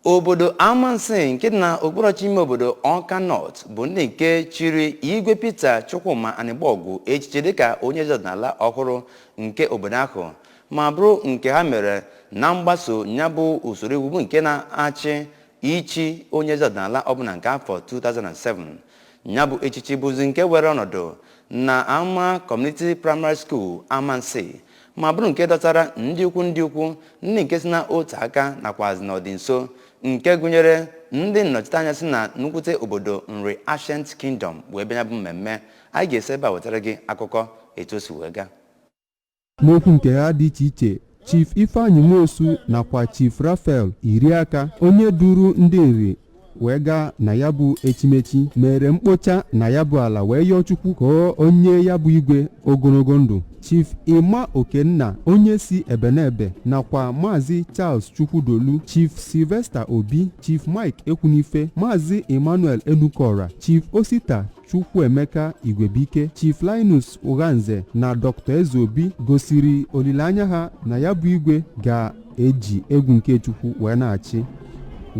Obodo Amansea nke dị na okpuruọchịchị ime obodo Awka North bụ ndị nke chiri Igwe Peter Chukwuma Anịgbọgụ echichi dịka onye eze ọdịnala ọhụrụ nke obodo ahụ, ma bụrụ nke ha mere na mgbaso ya bụ usoro iwu bụ nke na-achị ichi onye eze ọdịnala ọbụla nke afọ 2007. Ya bụ echichi bụzi nke were ọnọdụ na ama Community Primary School Amansea, ma bụrụ nke dọtara ndị ukwu, ndị ukwu, ndị nke si na otu aka nakwazi n'ọdị nso, nke gụnyere ndị nnọchiteanya si na nnukwute obodo Nri Ancient Kingdom wee bịa ya bụ mmemme. Anyị ga-esi ebe a wetara gị akụkọ etu o si wee gaa. N'okwu nke ha dị iche iche, Chief Ifeanyi Nwosu nakwa Chief Raphael Iriaka, onye duru ndị Nri wee gaa na ya bụ echimechi, mere mkpocha na ya bụ ala wee yọọ Chukwu ka onye ya bụ igwe ogologo ndụ. Chief Ima Okenna, onye si Ebenebe, nakwa Maazị Charles Chukwudolu, Chief Sylvester Obi, Chief Mike Ekwunife, Maazị Emmanuel Enukora, Chief Osita Chukwuemeka Igwebike, Chief Linus Ụghanze na Dr. Ezeobi gosiri olileanya ha na ya bụ igwe ga-eji egwu nke Chukwu wee na-achị,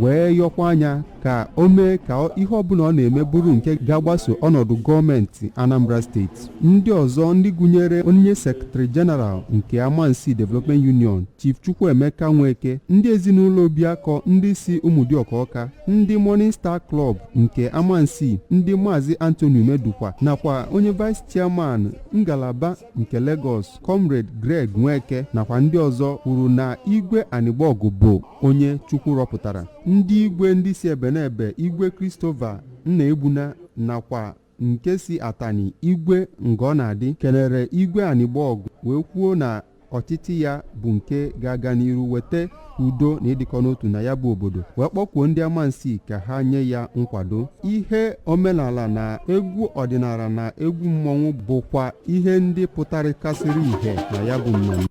wee yọkwa anya ka o mee ka ihe ọbụla ọ na-eme bụrụ nke ga-agbaso ọnọdụ gọọmenti Anambra Steeti. Ndị ọzọ, ndị gụnyere onye Secretary General nke Amansea Development Union, Chief Chukwuemeka Nweke, ndị ezinụlọ Obiakọ, ndị si Ụmụdịọka Ọka, ndị Morning Star Club nke Amansea, ndị Maazị Anthony Umedukwa, nakwa onye Vice Chairman ngalaba nke Lagos, Comrade Greg Nweke, nakwa ndị ọzọ kwuru na Igwe Anịgbọgụ bụ onye Chukwu rọpụtara. Ndị igwe ndị si Ebenebe, Igwe Christopher Nnaegbuna, nakwa nke si Atani, Igwe Ngọnadị, kelere Igwe Anịgbọgụ wee kwuo na ọchịchị ya bụ nke ga-aga n'iru weta udo na ịdịkọ n'otu na ya bụ obodo, wee kpọkuo ndị Amansea ka ha nye ya nkwado. Ihe omenala na egwu ọdịnala na egwu mmọnwụ bụkwa ihe ndị pụtarịkasịrị ìhè na ya bụ mmemme.